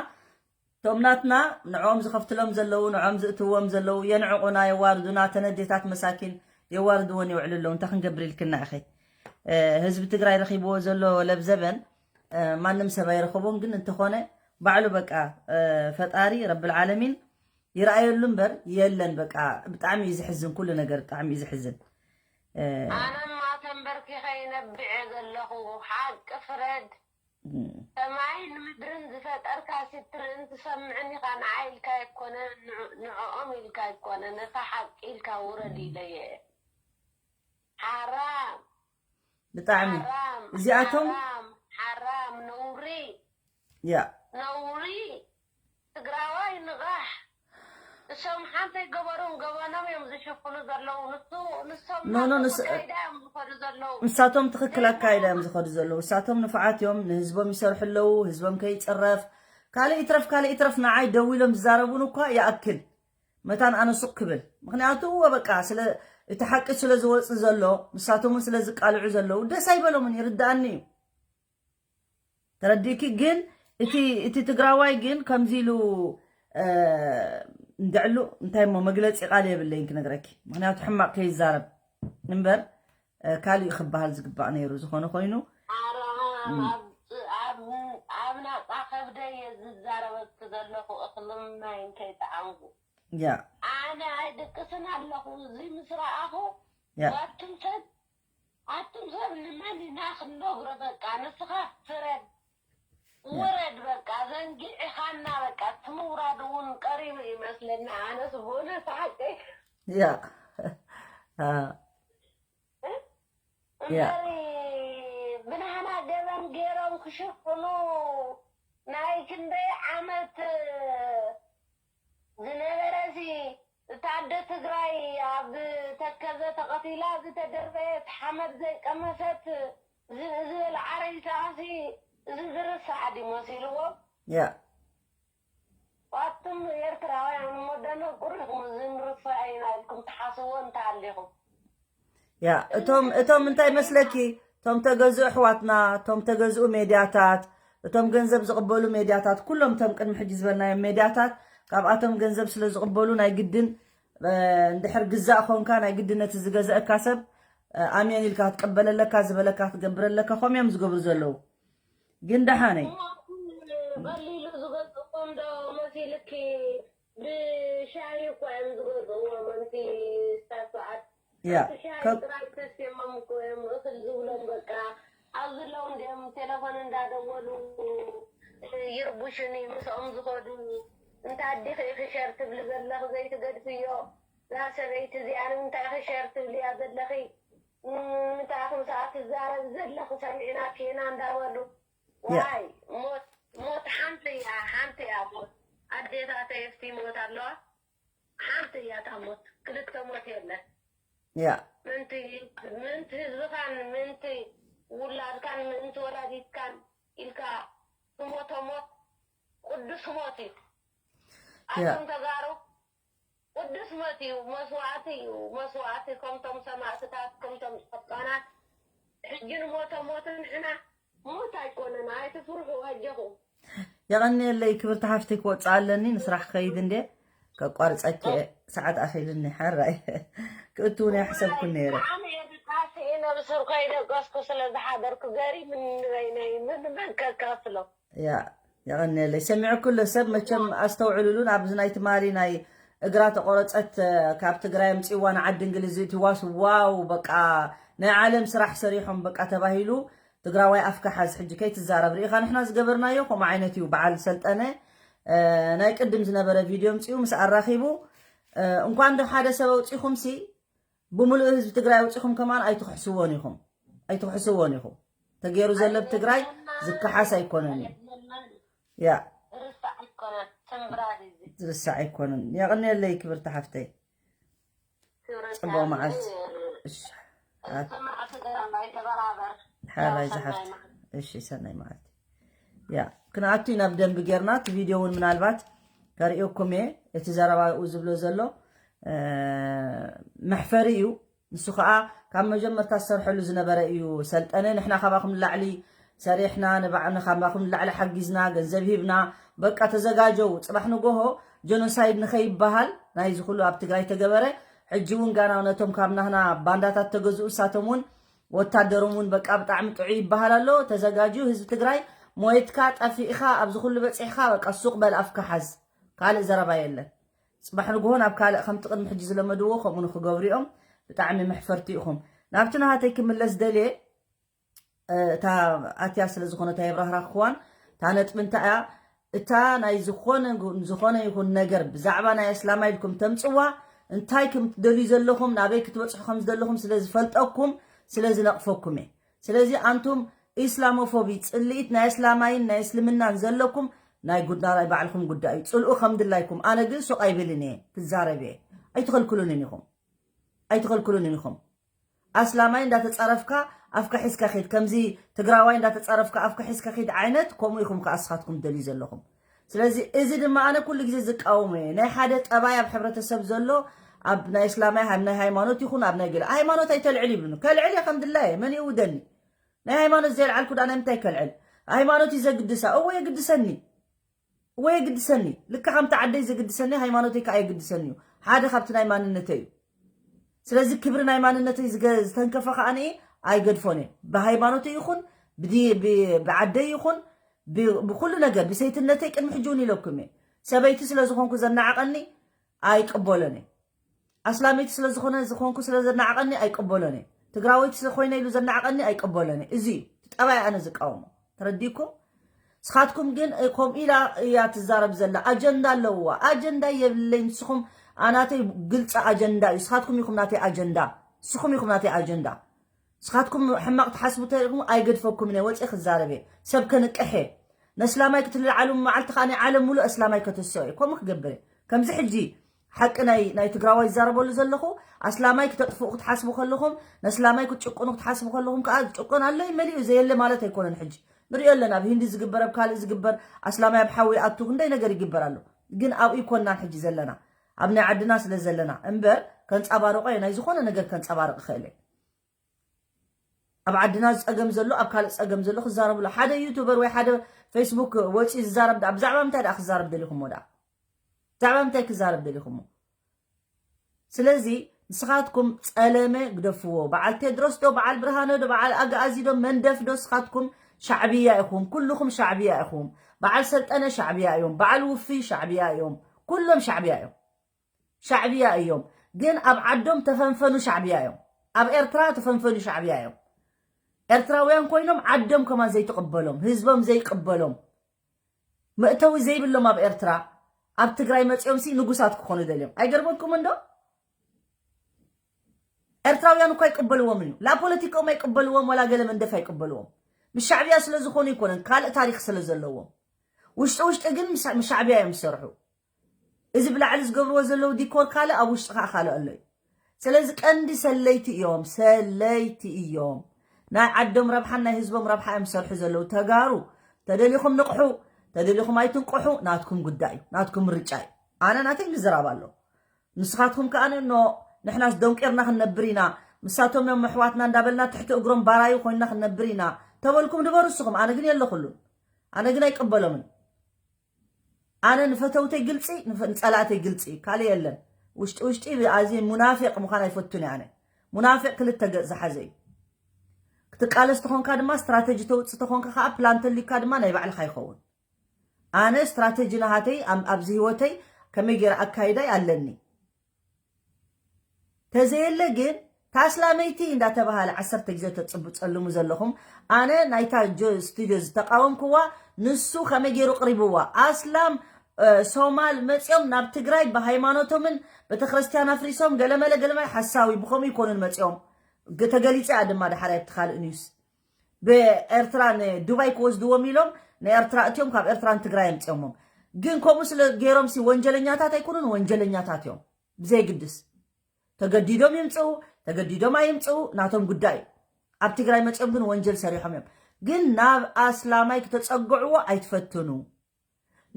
እቶም ናትና ንዕኦም ዝኸፍትሎም ዘለዉ ንዕኦም ዝእትዎም ዘለዉ የንዕቑና የዋርዱና ተነዴታት መሳኪን የዋርድዎን የውዕሉ ኣለዉ እንታይ ክንገብር ኢልክና ኢኸ ህዝቢ ትግራይ ረኺብዎ ዘሎ ለብዘበን ማንም ሰብ ኣይረኸቦን ግን እንተኾነ ባዕሉ በቃ ፈጣሪ ረብል ዓለሚን ይረኣየሉ እምበር የለን በቃ ብጣዕሚ እዩ ዝሕዝን ኩሉ ነገር ብጣዕሚ እዩ ዝሕዝን ኣነማ ተንበርኪኸ ይነብዕ ዘለኹ ሓቂ ፍረድ ሰማይን ምድርን ዝፈጠርካ ስትርእን ትሰምዕን ኢኻ ንዓ ኢልካ ኣይኮነ ንዕኦም ኢልካ ኣይኮነ ነታ ሓቂ ኢልካ ውረድ ኢለየ ሓራም ብጣዕሚ እዚኣቶም ሓራም ነውሪ ያ ነውሪ ትግራዋይ ንቓሕ እሶም ሓንተይ ገበሮም ገበኖም እዮም ዝሽፍኑ ዘለዉ ንሱ ንሶም ኖ፣ ኖ፣ ንስ- ጉዳይዳ እዮም ዝኸዱ ዘለዉ ንሳቶም ትኽክል ኣካይዳ እዮም ዝኸዱ ዘለዉ እሳቶም ንፉዓት እዮም ንህዝቦም ይሰርሑ ኣለዉ ህዝቦም ከይፅረፍ ካልእ ይትረፍ ካልእ ይትረፍ ንዓይ ደው ኢሎም ዝዛረቡን እኳ ይኣክል መታን ኣነ ሱቕ ክብል ምክንያቱ እወ በቃ ስለ እቲ ሓቂ ስለ ዝወፅ ዘሎ ንሳቶም እውን ስለ ዝቃልዑ ዘለዉ ደስ ኣይበሎምን ይርድኣኒ እዩ ተረዲእኪ ግን እቲ እቲ ትግራዋይ ግን ከምዚ ኢሉ እንድዕሉ እንታይ እሞ መግለፂ ቃል የብለይን ክነግረኪ ምክንያቱ ሕማቅ ከይዛረብ እምበር ካልእ ክበሃል ዝግባእ ነይሩ ዝኾነ ኮይኑ ኣብ ናፃ ከብደይ እየ ዝዛረበኪ ዘለኹ እኽልን ማይን ከይጠዓምኩ ያ ኣነ ኣይድቅስን ኣለኹ እዚ ምስ ረኣኹ ያ ኣቱም ሰብ ኣቱም ሰብ ንመን ኢና ክንነግሮ በቃ ንስኻ ፍረድ ውረድ በቃ ዘንጊዕኻና በቃ እቲ ምውራድ እውን ቀሪቡ ይመስለኒ ኣነስ ብእውነት ያ ያ እምበሪ ብናህና ገበን ገይሮም ክሽፍኑ ናይ ክንደይ ዓመት ዝነበረሲ እታ ኣደ ትግራይ ኣብ ተከዘ ተቐቲላ ዝተደርበየት ሓመድ ዘይቀመሰት ዝብኢ ዝበልዓ ሬሳሲ እዚ ዝርሳዕ ድዩ መሲልዎም? ያ ኣቱም ኤርትራውያን እሞ ደነቁር ኢኹም። እዚ ንርሳዕ ኢና ኢልኩም ትሓስብዎ እንተሃሊኹም ያ እቶም እቶም እንታይ መስለኪ፣ እቶም ተገዝኡ ኣሕዋትና፣ እቶም ተገዝኡ ሜድያታት፣ እቶም ገንዘብ ዝቕበሉ ሜድያታት፣ ኩሎም እቶም ቅድሚ ሕጂ ዝበልናዮም ሜድያታት ካብኣቶም ገንዘብ ስለ ዝቕበሉ ናይ ግድን እንድሕር ግዛእ ኾንካ ናይ ግድን ነቲ ዝገዘእካ ሰብ ኣሜን ኢልካ ክትቀበለለካ፣ ዝበለካ ክትገብረለካ፣ ከምኡ እዮም ዝገብሩ ዘለዉ። ግን ደሓነይ ቀሊሉ ዝገዝእዎ እንዶ መሲልኪ ብሻሂ እኮ እዮም ዝገዝእዎ። ምንቲ ስታት ሰዓት ያ ሻሂ ጥራይ ተስቴሞም እኮ እዮም እኽል ዝብሎም። በቃ ኣብዚ ለው እንዲኦም ቴሌፎን እንዳደወሉ ይርቡሽኒ ምስኦም ዝኸዱ። እንታ ኣዲኺ ኢኺ ሸር ትብሊ ዘለኺ ዘይትገድፍዮ? እዛ ሰበይቲ እዚኣ ንምንታይ ኢኺ ሸር ትብልያ ዘለኺ? ንምንታይ ኢኹም ሰዓት ትዛረብ ዘለኺ ሰሚዕናኪ ኢና እንዳበሉ ያ ዋይ ሞት ሞት ሓንቲ እያ፣ ሓንቲ እያ ሞት። ኣዴታተይ እስቲ ሞት ኣለዋ፣ ሓንቲ እያ እታ ሞት፣ ክልተ ሞት የለን። ያ ምንቲ ምንቲ ህዝብኻን ምንቲ ውላድካን ምንቲ ወላዲትካን ኢልካ ትሞቶ ሞት ቅዱስ ሞት እዩ። ያ ኣቶም ተጋሩ ቅዱስ ሞት እዩ፣ መስዋእቲ እዩ፣ መስዋእቲ ከምቶም ሰማእትታት ከምቶም ጻድቃናት። ሕጂ ንሞቶ ሞት ንሕና ሞት ኣይኮነን፣ ኣይትፍርሑ ኣጆኹም። የቐንየለይ ክብርቲ ሓፍተይ፣ ክወፅእ ኣለኒ ንስራሕ ክኸይድ እንዴ፣ ከቋርፀኪ እየ፣ ሰዓት ኣኺሉኒ። ሓራይ ክእቱ እውን ኣይሓሰብኩን ነይረ። ብጣዕሚ እየ ብጣዕሚ እየ ነብስር ከይደቀስኩ ስለ ዝሓደርኩ ገሪምኒ በይነይ ምን መን ከካፍሎ ያ የቐንየለይ። ሰሚዑ ኩሉ ሰብ መቸም ኣስተውዕሉሉ። ኣብዚ ናይ ትማሊ ናይ እግራ ተቆረፀት ካብ ትግራይ ኣምፅዋ ንዓዲ እንግሊዝ እትዋስ ዋው በቃ ናይ ዓለም ስራሕ ሰሪሖም በቃ ተባሂሉ። ትግራዋይ ኣፍካ ሓዝ ሕጂ ከይትዛረብ ርኢኻ። ንሕና ዝገበርናዮ ከምኡ ዓይነት እዩ። በዓል ሰልጠነ ናይ ቅድም ዝነበረ ቪድዮ ኣምፂኡ ምስ ኣራኺቡ እንኳን ዶ ሓደ ሰብ ኣውፂኹምሲ ብምሉእ ህዝቢ ትግራይ ኣውፂኹም ከማን ኣይትኽሕስዎን ኢኹም ኣይትኽሕስዎን ኢኹም። ተገይሩ ዘሎ ብ ትግራይ ዝከሓስ ኣይኮነን እዩ። ያ ርሳዕ ኣይኮነን ስምብራት እዚ ዝርሳዕ ኣይኮነን። የቐንየለይ ክብርቲ ሓፍተይ። ክብረት ፅቡቅ መዓልቲ። እሺ። ሓራይ ዝሓፍት። እሺ ሰናይ መዓልቲ። ያ ክንኣቱ ኢና ብደንቢ ጌርና እቲ ቪድዮ እውን ምናልባት ከርእየኩም እየ። እቲ ዘረባኡ ዝብሎ ዘሎ መሕፈሪ እዩ። ንሱ ከዓ ካብ መጀመርታ ዝሰርሐሉ ዝነበረ እዩ። ሰልጠነ ንሕና ካባኹም ንላዕሊ ሰሪሕና ንባዕልና ካባኹም ንላዕሊ ሓጊዝና ገንዘብ ሂብና በቃ ተዘጋጀው ፅባሕ ንጎሆ ጀኖሳይድ ንኸይበሃል ናይዚ ኩሉ ኣብ ትግራይ ተገበረ። ሕጂ እውን ጋና ነቶም ካብ ናህና ባንዳታት ተገዝኡ እሳቶም እውን ወታደሮም እውን በቃ ብጣዕሚ ጥዑይ ይበሃል ኣሎ። ተዘጋጅዩ ህዝቢ ትግራይ ሞይትካ ጠፊእኻ ኣብዚ ኩሉ በፂሕኻ በቃ ሱቕ በል ኣፍካ ሓዝ። ካልእ ዘረባ የለን። ፅባሕ ንግሆ ናብ ካልእ ከምቲ ቅድሚ ሕጂ ዝለመድዎ ከምኡ ንክገብሩ እዮም። ብጣዕሚ መሕፈርቲ ኢኹም። ናብቲ ናሃተይ ክምለስ ደልየ እታ ኣትያ ስለ ዝኾነ እታ የብራህራ ክዋን እታ ነጥቢ እንታይ እያ? እታ ናይ ዝኾነ ዝኾነ ይኹን ነገር ብዛዕባ ናይ ኣስላማይ ኢልኩም ተምፅዋ እንታይ ከም ትደልዩ ዘለኹም ናበይ ክትበፅሑ ከም ዝደለኹም ስለ ዝፈልጠኩም ስለ ዝነቕፈኩም እየ። ስለዚ ኣንቱም ኢስላሞፎቢ ፅልኢት ናይ ኣስላማይን ናይ እስልምናን ዘለኩም ናይ ጉዳይ ባዕልኹም ጉዳይ እዩ። ፅልኡ ከም ድላይኩም ኣነ ግን ሱቕ ኣይብልን እየ ክዛረብ እየ። ኣይትኸልክሉንን ኢኹም ኣይትኸልክሉንን ኢኹም። ኣስላማይ እንዳተፃረፍካ ኣፍካ ሒዝካ ኺድ ከምዚ ትግራዋይ እንዳተፃረፍካ ኣፍካ ሒዝካ ኺድ ዓይነት ከምኡ ኢኹም ከዓ እስኻትኩም ትደልዩ ዘለኹም። ስለዚ እዚ ድማ ኣነ ኩሉ ግዜ ዝቃወሞ እየ። ናይ ሓደ ጠባይ ኣብ ሕብረተሰብ ዘሎ ኣብ ናይ እስላማይ ሃም ናይ ሃይማኖት ይኹን ኣብ ናይ ገለ ሃይማኖት ኣይተልዕል ይብሉኒ። ከልዕል እየ ከም ድላየ መን ይእውደኒ? ናይ ሃይማኖት ዘየልዓልኩ ዳ ናይ ምንታይ ከልዕል? ሃይማኖት እዩ ዘግድሳ። እዎ የግድሰኒ። እዎ የግድሰኒ። ልካ ከምቲ ዓደይ ዘግድሰኒ ሃይማኖተይ ከዓ የግድሰኒ እዩ። ሓደ ካብቲ ናይ ማንነተይ እዩ። ስለዚ ክብሪ ናይ ማንነተይ ዝተንከፈ ከዓ ንኢ ኣይገድፎን እየ። ብሃይማኖተይ ይኹን ብዓደይ ይኹን ብኩሉ ነገር ብሰይትነተይ ቅድሚ ሕጂ እውን ኢለኩም እየ። ሰበይቲ ስለ ዝኾንኩ ዘናዕቐኒ ኣይቅበሎን እየ። ኣስላመይቲ ስለ ዝኾነ ዝኾንኩ ስለ ዘናዕቐኒ ኣይቅበሎን እየ። ትግራወይቲ ስለ ኮይነ ኢሉ ዘናዕቐኒ ኣይቅበሎን እየ። እዚ እዩ እቲ ጠባይ ኣነ ዝቃወሞ። ተረዲእኩም? ንስኻትኩም ግን ከምኡ ኢላ እያ ትዛረብ ዘላ። ኣጀንዳ ኣለዋ። ኣጀንዳ የብለይ። ንስኹም ኣናተይ ግልፂ ኣጀንዳ እዩ። ስኻትኩም ኢኹም ናተይ ኣጀንዳ። ስኹም ኢኹም ናተይ ኣጀንዳ። ስኻትኩም ሕማቕ ትሓስቡ ተሪኹም ኣይገድፈኩም እየ። ወፂ ክዛረብ እየ። ሰብ ከንቅሕ እየ። ነስላማይ ክትልዓሉ መዓልቲ ከዓ ናይ ዓለም ሙሉእ ኣስላማይ ከተስኦ እየ። ከምኡ ክገብር እየ። ከምዚ ሕጂ ሓቂ ናይ ናይ ትግራዋይ ዝዛረበሉ ዘለኹ ኣስላማይ ክተጥፍኡ ክትሓስቡ ከለኹም፣ ነስላማይ ክትጭቁኑ ክትሓስቡ ከለኹም ከዓ ዝጭቆን ኣሎ እዩ መሊኡ ዘየለ ማለት ኣይኮነን። ሕጂ ንሪኦ ኣለና ኣብ ሂንዲ ዝግበር ኣብ ካልእ ዝግበር ኣስላማይ ኣብ ሓዊ ኣቱ ክንደይ ነገር ይግበር ኣሎ። ግን ኣብኡ ይኮንናን ሕጂ ዘለና ኣብ ናይ ዓድና ስለ ዘለና እምበር ከንፃባርቆ እየ ናይ ዝኾነ ነገር ከንፃባርቅ ይኽእል እየ። ኣብ ዓድና ዝፀገም ዘሎ ኣብ ካልእ ፀገም ዘሎ ክዛረብሉ ሓደ ዩቱበር ወይ ሓደ ፌስቡክ ወፂ ዝዛረብ ብዛዕባ ምንታይ ደኣ ክዛረብ ደሊኹሞ ደኣ ብዛዕባ ምንታይ ክዛረብ ደሊኹሞ? ስለዚ ንስኻትኩም ፀለመ ግደፍዎ። በዓል ቴድሮስ ዶ በዓል ብርሃነ ዶ በዓል ኣግኣዚ ዶ መንደፍ ዶ ስኻትኩም ሻዕብያ ኢኹም። ኩልኹም ሻዕብያ ኢኹም። በዓል ሰልጠነ ሻዕብያ እዮም። በዓል ውፊ ሻዕብያ እዮም። ኩሎም ሻዕብያ እዮም። ሻዕብያ እዮም። ግን ኣብ ዓዶም ተፈንፈኑ ሻዕብያ እዮም። ኣብ ኤርትራ ተፈንፈኑ ሻዕብያ እዮም። ኤርትራውያን ኮይኖም ዓዶም ከማን ዘይትቕበሎም ህዝቦም ዘይቅበሎም መእተዊ ዘይብሎም ኣብ ኤርትራ ኣብ ትግራይ መፂኦም ሲ ንጉሳት ክኾኑ ደልዮም ኣይገርመኩም እንዶ? ኤርትራውያን እኳ ይቅበልዎም እዩ። ላ ፖለቲካኦም ኣይቅበልዎም ወላ ገለ መንደፍ ኣይቅበልዎም። ምስ ሻዕብያ ስለ ዝኾኑ ይኮነን ካልእ ታሪክ ስለ ዘለዎም ውሽጢ ውሽጢ ግን ምስ ሻዕብያ እዮም ዝሰርሑ። እዚ ብላዕሊ ዝገብርዎ ዘለዉ ዲኮር ካልእ ኣብ ውሽጢ ከዓ ካልእ ኣሎ እዩ። ስለዚ ቀንዲ ሰለይቲ እዮም ሰለይቲ እዮም። ናይ ዓዶም ረብሓን ናይ ህዝቦም ረብሓ እዮም ዝሰርሑ ዘለዉ። ተጋሩ ተደሊኹም ንቕሑ ተደሊኹም ኣይትንቅሑ ናትኩም ጉዳይ እዩ ናትኩም ምርጫ እዩ። ኣነ ናተይ ምዝራብ ኣሎ። ንስኻትኩም ከዓ ኖ ንሕናስ ደንቂርና ክንነብር ኢና ምሳቶም እዮም ኣሕዋትና እንዳበልና ትሕቲ እግሮም ባራዩ ኮይንና ክንነብር ኢና ተበልኩም ንበሩ እስኹም። ኣነ ግን የለኹሉን። ኣነ ግን ኣይቅበሎምን። ኣነ ንፈተውተይ ግልፂ ንጸላእተይ ግልፂ ካልእ የለን። ውሽጢ ውሽጢ ኣዚ ሙናፊቅ ምዃን ኣይፈቱን እየ ኣነ። ሙናፊቅ ክልተ ገፅ ዝሓዘ እዩ። ክትቃለስ ተኾንካ ድማ ስትራተጂ ተውፅእ ተኾንካ ከዓ ፕላን ተልዩካ ድማ ናይ ባዕልካ ይኸውን። ኣነ ስትራተጂ ናሃተይ ኣብዚ ህይወተይ ከመይ ገይረ ኣካይዳይ ኣለኒ። ተዘየለ ግን ታስላመይቲ እንዳተባሃለ ዓሰርተ ግዜ ተፅቡ ፀልሙ ዘለኹም። ኣነ ናይታ ስቱድዮ ዝተቃወምክዋ ንሱ ከመይ ገይሩ ቅሪብዋ ኣስላም ሶማል መፂኦም ናብ ትግራይ ብሃይማኖቶምን ቤተክርስትያን ኣፍሪሶም ገለመለ ገለመለ ሓሳዊ ብከምኡ ይኮኑን መፂኦም። ተገሊፀ ድማ ድሓር ኣብቲ ካልእ ኒውስ ብኤርትራ ንዱባይ ክወስድዎም ኢሎም ንኤርትራ እትዮም ካብ ኤርትራ ንትግራይ ኣምፅኦሞም። ግን ከምኡ ስለ ገይሮም ሲ ወንጀለኛታት ኣይኮኑን ወንጀለኛታት እዮም። ብዘይግድስ ተገዲዶም ይምፅኡ ተገዲዶም ኣይምፅኡ ናቶም ጉዳይ እዩ። ኣብ ትግራይ መፅኦም ግን ወንጀል ሰሪሖም እዮም። ግን ናብ ኣስላማይ ክተፀግዕዎ ኣይትፈትኑ።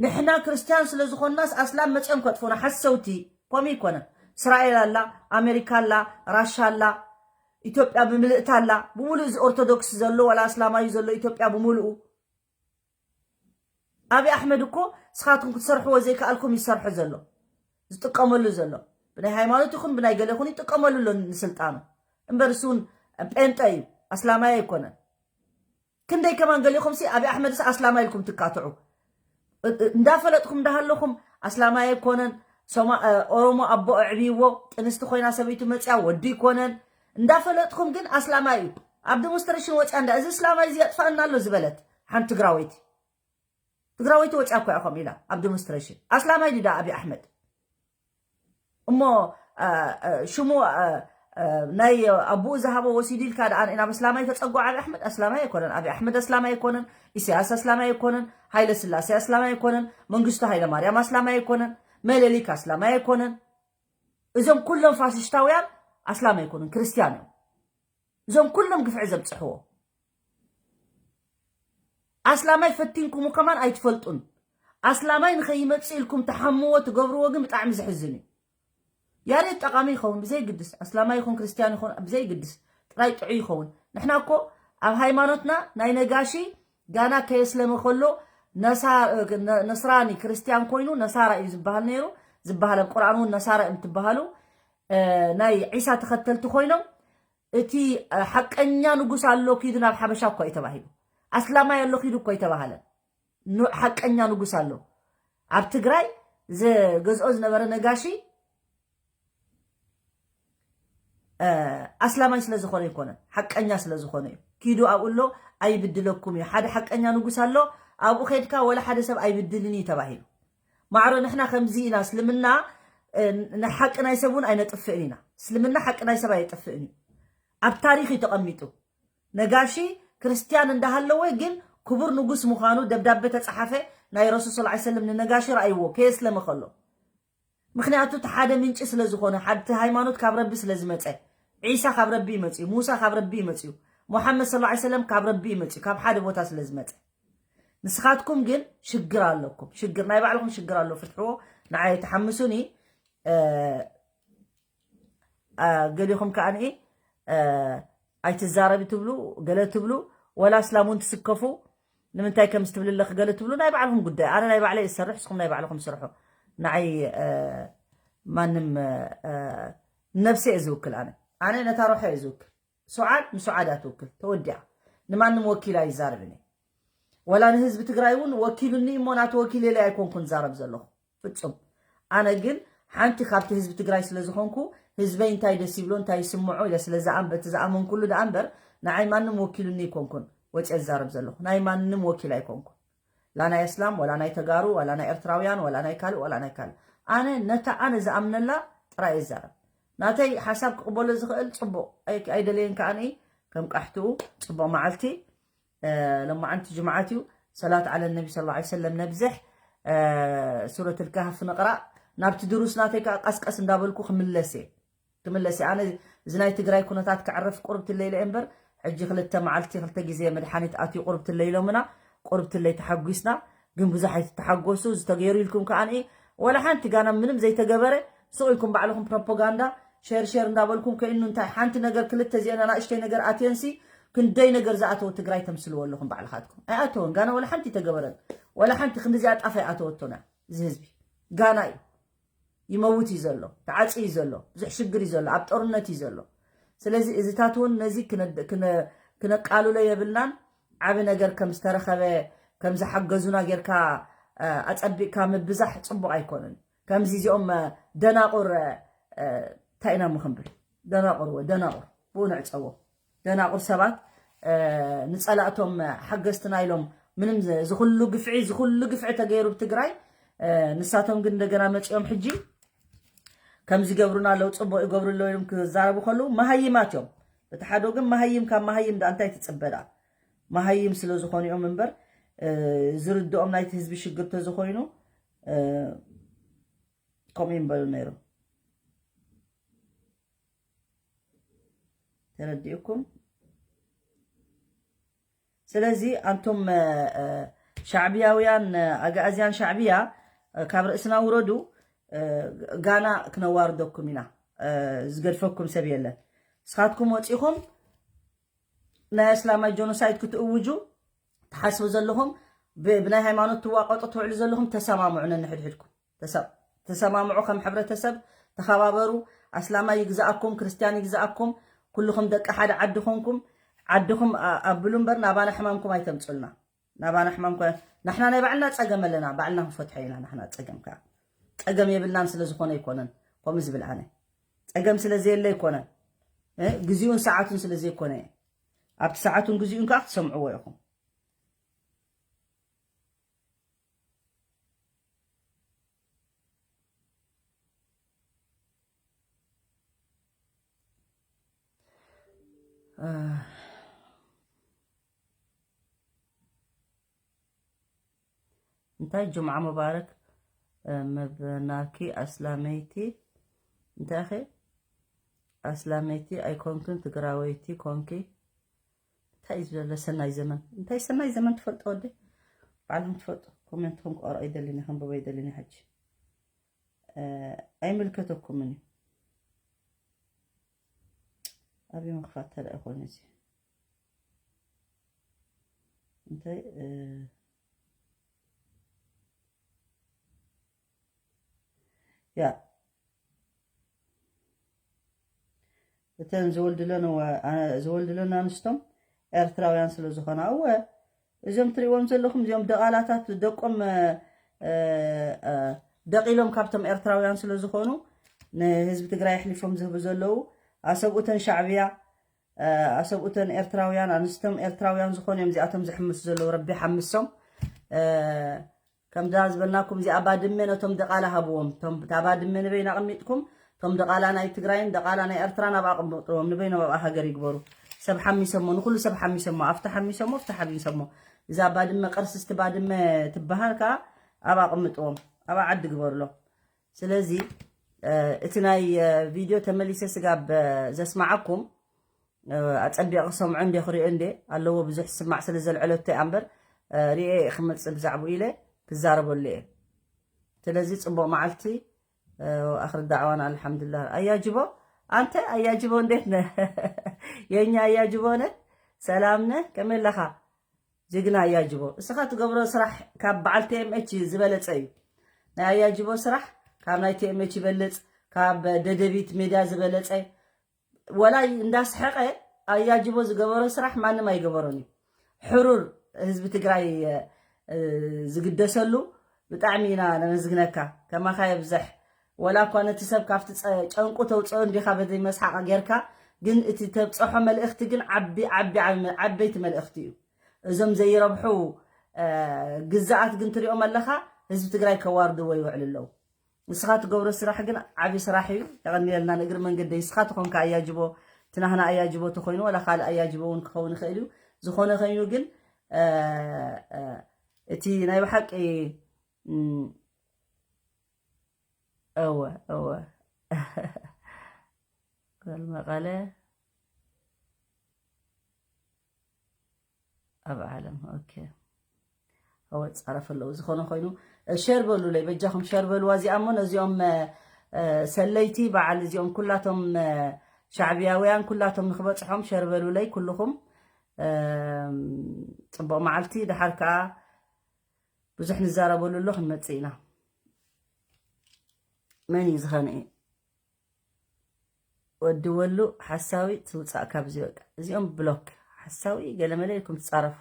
ንሕና ክርስትያን ስለ ዝኾንናስ ኣስላም መፅኦም ከጥፉና ሓሰውቲ ከምኡ ይኮነ። እስራኤል ኣላ ኣሜሪካ ኣላ ራሻ ኣላ ኢትዮጵያ ብምልእታ ኣላ ብምሉእ እዚ ኦርቶዶክስ ዘሎ ዋላ ኣስላማዩ ዘሎ ኢትዮጵያ ብምሉኡ ኣብይ ኣሕመድ እኮ ስኻትኩም ክትሰርሕዎ ዘይከኣልኩም ይሰርሖ ዘሎ ዝጥቀመሉ ዘሎ ብናይ ሃይማኖት ይኹን ብናይ ገለ ይኹን ይጥቀመሉ ኣሎ ንስልጣኑ እምበር እሱ እውን ጴንጠ እዩ ኣስላማይ ኣይኮነን። ክንደይ ከማን ገሊኹም ሲ ኣብይ ኣሕመድ ሲ ኣስላማይ ኢልኩም ትካትዑ እንዳፈለጥኩም እንዳሃለኹም ኣስላማይ ኣይኮነን። ኦሮሞ ኣቦ ኣዕብይዎ ጥንስቲ ኮይና ሰበይቱ መፅያ ወዲ ይኮነን እንዳፈለጥኩም ግን ኣስላማይ እዩ። ኣብ ዴሞንስትሬሽን ወፅያ እንዳ እዚ እስላማይ እዚ የጥፋእና ኣሎ ዝበለት ሓንቲ ትግራወይቲ ትግራወይቲ ወፅያ እኮ ኢኹም ኢላ ኣብ ዴሞንስትሬሽን ኣስላማይ ድዳ ኣብይ ኣሕመድ እሞ ሽሙ ናይ ኣቦኡ ዝሃቦ ወሲዱ ኢልካ ደኣ ናብ ኣስላማይ ተፀጉ ኣብይ ኣሕመድ ኣስላማይ ኣይኮነን። ኣብይ ኣሕመድ ኣስላማይ ኣይኮነን። ኢሳያስ ኣስላማይ ኣይኮነን። ሃይለ ስላሴ ኣስላማይ ኣይኮነን። መንግስቱ ሃይለ ማርያም ኣስላማይ ኣይኮነን። መለሊክ ኣስላማይ ኣይኮነን። እዞም ኩሎም ፋሽሽታውያን ኣስላም ኣይኮኑን ክርስትያን እዮም። እዞም ኩሎም ግፍዒ ዘብፅሕዎ ኣስላማይ ፈቲንኩሙ ከማን ኣይትፈልጡን። ኣስላማይ ንኸይመፅእ ኢልኩም ትሓምዎ ትገብርዎ ግን ብጣዕሚ ዘሕዝን እዩ። ያሬድ ጠቓሚ ይኸውን ብዘይግድስ ኣስላማይ ይኹን ክርስትያን ይኹን ብዘይግድስ ጥራይ ጥዑይ ይኸውን። ንሕና እኮ ኣብ ሃይማኖትና ናይ ነጋሺ ጋና ከየስለመ ከሎ ነስራኒ ክርስትያን ኮይኑ ነሳራ እዩ ዝበሃል ነይሩ ዝበሃል ኣብ ቁርኣን እውን ነሳራ እዮም ትበሃሉ ናይ ዒሳ ተኸተልቲ ኮይኖም እቲ ሓቀኛ ንጉስ ኣሎ ኪዱ ናብ ሓበሻ እኮ እዩ ተባሂሉ ኣስላማይ ኣሎ ኪዱ እኮ ይተባሃለ ሓቀኛ ንጉስ ኣሎ ኣብ ትግራይ ዝገዝኦ ዝነበረ ነጋሺ ኣስላማይ ስለ ዝኾነ ይኮነን ሓቀኛ ስለ ዝኾነ እዩ ኪዱ ኣብኡ ኣሎ ኣይብድለኩም እዩ ሓደ ሓቀኛ ንጉስ ኣሎ ኣብኡ ከድካ ወላ ሓደ ሰብ ኣይብድልን እዩ ተባሂሉ ማዕሮ ንሕና ከምዚ ኢና እስልምና እ፣ ንሓቂ ናይ ሰብ እውን ኣይነጥፍእን ኢና። እስልምና ሓቂ ናይ ሰብ ኣየጥፍእን እዩ። ኣብ ታሪኽ እዩ ተቐሚጡ። ነጋሺ ክርስትያን እንዳሃለወ ግን ክቡር ንጉስ ምዃኑ ደብዳቤ ተጻሓፈ። ናይ ረሱል ሰለላሁ ዐለይሂ ወሰለም ንነጋሺ ረኣይዎ ከየስለመ ከሎ። ምኽንያቱ እቲ ሓደ ምንጪ ስለ ዝኾነ፣ ሓንቲ ሃይማኖት ካብ ረቢ ስለ ዝመጸ፣ ዒሳ ካብ ረቢ ይመጽዩ፣ ሙሳ ካብ ረቢ ይመጽዩ፣ ሙሓመድ ሰለላሁ ዐለይሂ ወሰለም ካብ ረቢ ይመጽዩ፣ ካብ ሓደ ቦታ ስለ ዝመጸ። ንስኻትኩም ግን ሽግር ኣለኩም። ሽግር ናይ ባዕልኹም ሽግር ኣሎ፣ ፍትሕዎ። ንዓይ ተሓምሱኒ። እ፣ እ፣ ገሊኹም ከኣ ንኢ፣ እ፣ ኣይትዛረቢ ትብሉ፣ ገለ ትብሉ፣ ወላ እስላም እውን ትስከፉ። ንምንታይ ከምዚ ትብሊ ኣለኺ ገለ ትብሉ፣ ናይ ባዕልኹም ጉዳይ። ኣነ ናይ ባዕለይ እሰርሕ፣ ንስኹም ናይ ባዕልኹም ስርሑ። ንዓይ፣ እ፣ ማንም፣ እ፣ ነብሰ እየ ዝውክል። ኣነ ኣነ ነታ ሮሖ እየ ዝውክል። ሱዓድ ንሱዓድ እያ ትውክል፣ ተወዲኣ። ንማንም ወኪል ኣይዛረብን እየ። ወላ ንህዝቢ ትግራይ እውን ወኪሉኒ እሞ ናቲ ወኪል ኢለ ኣይኮንኩን ዛረብ ዘለኹ። ፍጹም። ኣነ ግን ሓንቲ ካብቲ ህዝቢ ትግራይ ስለ ዝኾንኩ፣ ህዝበይ እንታይ ደስ ይብሎ፣ እንታይ ይስምዖ ኢለ ስለ ዝኣም-፣ በቲ ዝኣመንኩሉ ደኣ እምበር፣ ንዓይ ማንም ወኪሉኒ ኣይኮንኩን ወፂአ ዝዛረብ ዘለኹ። ናይ ማንም ወኪል ኣይኮንኩን። ላ ናይ እስላም፣ ወላ ናይ ተጋሩ፣ ወላ ናይ ኤርትራውያን፣ ወላ ናይ ካልእ፣ ወላ ናይ ካልእ። ኣነ ነታ ኣነ ዝኣምነላ ጥራይ እዛረብ። ናተይ ሓሳብ ክቕበሎ ዝኽእል ጽቡቕ፣ ኣይ-፣ ኣይደለየን ከኣ ከም ቃሕትኡ ጽቡቕ መዓልቲ። እ፣ ሎማዓንቲ ጅምዓት እዩ። ሰላት ዓለ ነቢ ሰለላሁ ዐለይሂ ወሰለም ነብዝሕ፣ እ፣ ሱረት ልካህፍ ንቕራእ። ናብቲ ድሩስ ናተይ ከኣ ቀስቀስ እንዳበልኩ ክምለስ እየ። ክምለስ እየ። ኣነ እዚ ናይ ትግራይ ኩነታት ክዕርፍ ቁርብ ትለይ ኢለ እምበር፣ ሕጂ ክልተ መዓልቲ ክልተ ግዜ መድሓኒት ኣትዩ ቁርብ ትለይ ኢሎምና፣ ቁርብ ትለይ ተሓጒስና። ግን ብዙሕ ኣይትተሓጎሱ፣ እዚ ተገይሩ ኢልኩም ከኣ ንኢ፣ ወላ ሓንቲ ጋና ምንም ዘይተገበረ፣ ስቕ ኢልኩም ባዕልኹም ፕሮፓጋንዳ፣ ሼር ሼር እንዳበልኩም ከይኑ እንታይ ሓንቲ ነገር ክልተ ዜና ናእሽተይ ነገር ኣትየንሲ፣ ክንደይ ነገር ዝኣተወ ትግራይ ተምስልዎ ኣለኹም ባዕልኻትኩም። ኣይኣተወን፣ ጋና ወላ ሓንቲ ተገበረን፣ ወላ ሓንቲ ክንዲዚኣ ጣፍ ኣይኣተወቶና። እዚ ህዝቢ ጋና እዩ፣ ይመውት እዩ ዘሎ፣ ተዓጽዩ እዩ ዘሎ፣ ብዙሕ ሽግር እዩ ዘሎ፣ ኣብ ጦርነት እዩ ዘሎ። ስለዚ እዚታት እውን ነዚ ክነ-፣ ክነ-፣ ክነቃልሎ የብልናን። ዓቢ ነገር ከም ዝተረኸበ፣ ከም ዝሓገዙና ጌርካ፣ እ፣ ኣጸቢቕካ ምብዛሕ ጽቡቕ ኣይኮነን። ከምዚ እዚኦም፣ እ፣ ደናቑር፣ እ፣ እንታይ ኢና እሞ ክንብል? ደናቑር ወ-፣ ደናቑር፣ ብኡ ንዕጸዎ። ደናቑር ሰባት፣ እ፣ ንጸላእቶም ሓገዝትና ኢሎም ምንም ዝ-፣ ዝኹሉ ግፍዒ፣ ዝኹሉ ግፍዒ ተገይሩ ብትግራይ፣ እ፣ ንሳቶም ግን እንደገና መጺኦም ሕጂ ከም ዝገብሩና ኣለዉ፣ ጽቡቕ ይገብሩ ኣለዉ ኢሎም ክዛረቡ ከለዉ መሃይማት እዮም። በቲ ሓደ ወገን መሃይም ካብ መሃይም ደኣ እንታይ ትጽበ ደኣ? መሃይም ስለ ዝኾኑ እዮም እምበር፣ እ፣ ዝርድኦም ናይቲ ህዝቢ ሽግር ተዝኾይኑ፣ እ፣ ከምኡ ይምበሉ ነይሮም። ተረዲኡኩም? ስለዚ ኣንቱም፣ እ፣ እ፣ ሻዕብያውያን፣ እ፣ ኣግኣዝያን ሻዕብያ፣ እ፣ ካብ ርእስና ውረዱ። እ፣ ጋና ክነዋርደኩም ኢና። እ፣ ዝገድፈኩም ሰብ የለን። ንስኻትኩም ወፂኹም ናይ እስላማይ ጆኖሳይድ ክትእውጁ ትሓስቡ ዘለኹም፣ ብ-፣ ብናይ ሃይማኖት ትዋቀጡ ትውዕሉ ዘለኹም፣ ተሰማምዑ ነንሕድሕድኩም። ተሰ-፣ ተሰማምዑ፣ ከም ሕብረተሰብ ተኸባበሩ። ኣስላማይ ይግዛኣኩም፣ ክርስትያን ይግዛኣኩም፣ ኩልኹም ደቂ ሓደ ዓዲ ኾንኩም፣ ዓድኹም ኣ-፣ ኣብሉ እምበር ናባና ሕማምኩም ኣይተምጹልና። ናባና ሕማምኩም፣ ናሕና ናይ ባዕልና ጸገም ኣለና፣ ባዕልና ክንፈትሖ ኢና። ናሕና ጸገም ከኣ ጸገም የብልናን ስለ ዝኾነ ኣይኮነን ከምኡ ዝብል ኣነ። ጸገም ስለ ዘየለ ኣይኮነን፣ እ፣ ግዜኡን ሰዓቱን ስለ ዘይኮነ። ኣብቲ ሰዓቱን ግዜኡን ከኣ ክትሰምዕዎ ኢኹም። እ፣ እንታይ ጁምዓ ሙባረክ፣ እ፣ ምብናኪ ኣስላመይቲ። እንታይ ኢኺ? ኣስላመይቲ ኣይኮንክን፣ ትግራወይቲ ኮንኪ። እንታይ እዩ ዘሎ ሰናይ ዘመን? እንታይ ሰናይ ዘመን ትፈልጦ ወደይ? ባዕልኹም ትፈልጡ። ኮሜንትኹም ክቐርኦ ኣይደልን እየ፣ ከንብቦ ኣይደልን እየ ሕጂ። እ፣ ኣይምልከተኩምን እዩ። ኣብይ ምኽፋት ተደኣ ይኾነ እዚ? እንታይ፣ እ፣ ያ፣ እተን ዝወልድለን ወ-፣ ኣ-፣ ዝወልድለን ኣንስቶም ኤርትራውያን ስለ ዝኾና፣ እወ፣ እዞም ትሪእዎም ዘለኹም እዚኦም ደቓላታት ደቆም፣ እ፣ እ፣ እ፣ ደቒሎም ካብቶም ኤርትራውያን ስለ ዝኾኑ ንህዝቢ ትግራይ ኣሕሊፎም ዝህቡ ዘለዉ ኣሰብኡተን ሻዕብያ፣ እ፣ ኣሰብኡተን ኤርትራውያን ኣንስቶም ኤርትራውያን ዝኾኑ እዮም እዚኣቶም ዝሕምሱ ዘለዉ። ረቢ ሓምሶም። እ፣ ከምዛ ዝበልናኩም እዚኣ ባድመ ነቶም ደቓላ ሃብዎም። እቶም እታ ባድመ ንበይና ኣቐሚጥኩም፣ እቶም ደቓላ ናይ ትግራይን ደቓላ ናይ ኤርትራን ኣብኣ ኣቐምጥዎም፣ ንበይኖም ኣብኣ ሃገር ይግበሩ። ሰብ ሓሚሰሞ፣ ንኹሉ ሰብ ሓሚሰሞ፣ ኣብቲ ሓሚሰሞ፣ ኣብቲ ሓሚሰሞ። እዛ ባድመ ቅርስስቲ ባድመ ትበሃል ከኣ ኣብኣ ኣቐምጥዎም፣ ኣብኣ ዓዲ ግበሩሎም። ስለዚ እቲ ናይ ቪድዮ ተመሊሰ ስጋብ ዘስማዓኩም ኣጸቢቐ ክሰምዖ እንደ ክሪኦ እንደ ኣለዎ ብዙሕ ስማዕ ስለ ዘልዕለቶ እያ እምበር ሪኤ ክመጽእ ብዛዕባኡ ኢለ ክዛረበሉ እየ። ስለዚ ጽቡቕ መዓልቲ ኣኽሪ ዳዕዋና ኣልሓምዱሊላህ። ኣያጅቦ ኣንተ ኣያጅቦ እንዴት ነህ? የኛ ኣያጅቦ ነህ? ሰላም ነህ? ከመይ ኣለኻ? ጅግና ኣያጅቦ እስኻ ትገብሮ ስራሕ ካብ በዓል ቲኤምኤች ዝበለጸ እዩ። ናይ ኣያጅቦ ስራሕ ካብ ናይ ቲኤምኤች ይበልጽ፣ ካብ ደደቢት ሜድያ ዝበለጸ። ወላ እንዳስሐቐ ኣያጅቦ ዝገበሮ ስራሕ ማንም ኣይገበሮን እዩ። ሕሩር ህዝቢ ትግራይ ዝግደሰሉ ብጣዕሚ ኢና ነመስግነካ። ከማኻ የብዝሕ። ወላ እኳ ነቲ ሰብ ካብቲ ጨንቁ ተውፅኦ እንዲኻ በዚ መስሓቕ ጌርካ፣ ግን እቲ ተብፀሖ መልእኽቲ ግን ዓቢ ዓቢ ዓበይቲ መልእኽቲ እዩ። እዞም ዘይረብሑ ግዛኣት ግን ትሪኦም ኣለኻ፣ ህዝቢ ትግራይ ከዋርድዎ ይውዕሉ ኣለዉ። ንስኻ ትገብሮ ስራሕ ግን ዓቢ ስራሕ እዩ። የቐንየልና ንእግሪ መንገደይ። ንስኻ ተኾንካ ኣያጅቦ፣ ትናህና ኣያጅቦ ተኾይኑ ወላ ካልእ ኣያጅቦ እውን ክኸውን ይኽእል እዩ። ዝኾነ ኮይኑ ግን እቲ ናይ ብሓቂ እወ እወ ጓል መቐለ ኣብ ዓለም ኦኬ። እወ ፃረፍ ኣለዉ። ዝኾነ ኮይኑ ሸር በሉለይ በጃኹም፣ ሸር በልዋ እዚኣ እሞ ነዚኦም ሰለይቲ በዓል እዚኦም ኩላቶም ሻዕብያውያን ኩላቶም ንክበፅሖም ሸር በሉለይ ኩልኹም። ፅቡቕ መዓልቲ። ደሓር ከዓ ብዙሕ ንዛረበሉ ኣሎ ክንመፅእ ኢና። መን እዩ ዝኸንኤ? ወዲ ወሉ ሓሳዊ ትውፃእ ካብዚ በቃ። እዚኦም ብሎክ ሓሳዊ ገለመለ ኢልኩም ትፃረፉ።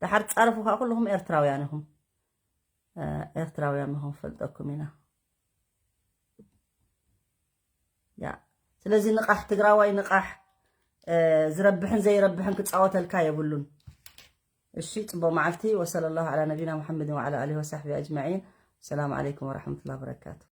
ደሓር ትፃረፉ ከዓ ኩልኹም ኤርትራውያን ኢኹም። ኤርትራውያን ምኹም ፈልጠኩም ኢና። ያ ስለዚ ንቃሕ ትግራዋይ ንቃሕ። ዝረብሕን ዘይረብሕን ክፃወተልካ የብሉን። እሺ ፅቡቅ መዓልቲ። ወሰለ ላሁ ዓላ ነቢና ሙሐመድን ወዓላ ኣሊሂ ወሳሕቢ ኣጅማዒን። ሰላም ዓለይኩም ወረሕመቱላ ወበረካቱ።